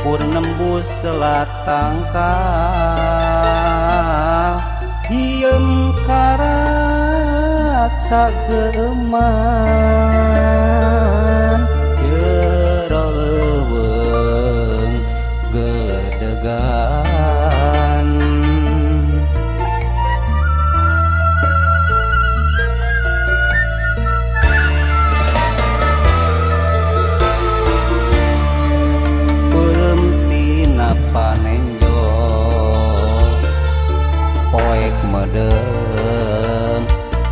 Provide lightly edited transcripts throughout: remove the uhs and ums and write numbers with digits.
Pupur nembus selat tangkal hieum karasa geuman jero leuweung geledegan. Panenjo poek medem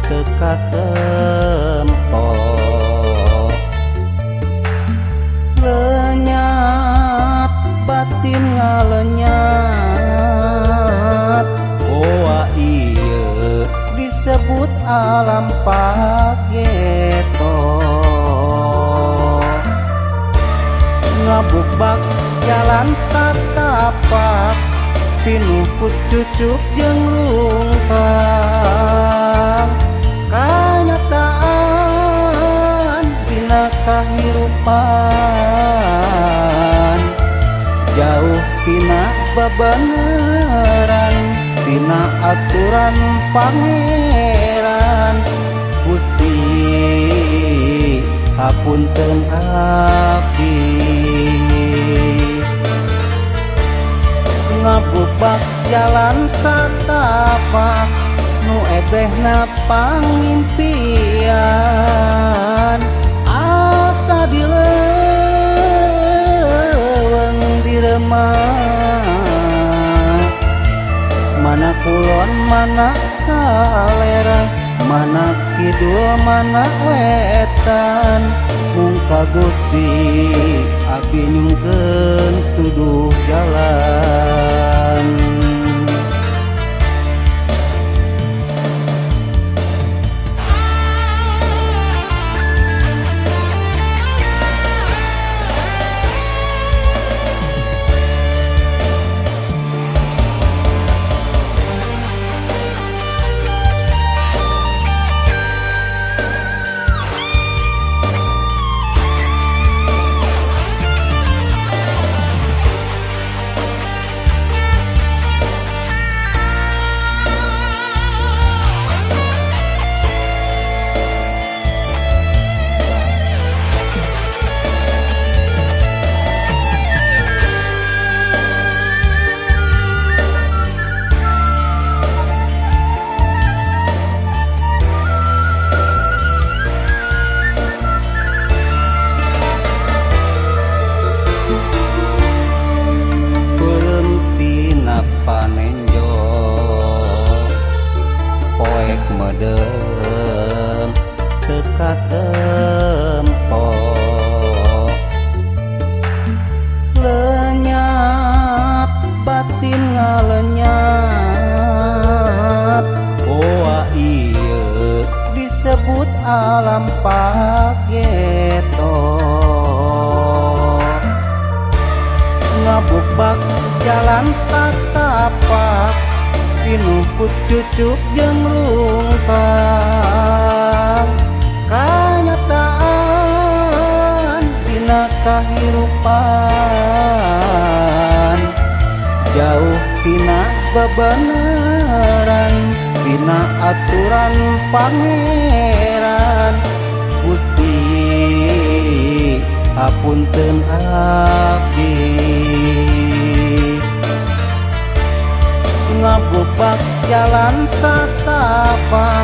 teu katempo lenyap batin ngalenyap goa ieu disebut alam pageto ngabukbak jalan satapak pinuh ku cucuk jeung lungkang kanyataan dina kahirupan jauh tina bebeneran tina aturan pangeran Gusti hapunten abdi. Ngabubak jalan satapak nu ebehna pangimpian asa dileuweung diremah mana kulon mana kalera mana kidul mana wetan mungka Gusti abdi nyungkeun tuduh jalan. Panenjo poek medem teu katempo lenyap batin ngalenyap goa ieu disebut alam pageto ngabukbak jalan satapak pinuh ku cucuk jeung lungkang kanyataan dina kahirupan jauh tina bebeneran tina aturan pangeran Gusti hapunten abdi. Ngabubak jalan satapak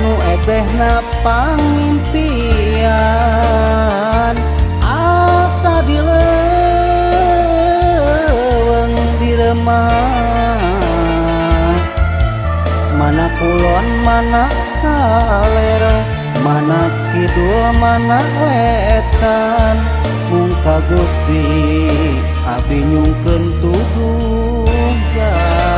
nu ebehna pangimpian asa dileuweung diremah mana kulon mana kalera mana kidul mana wetan mungka Gusti abdi nyungkeun tuduh jalan.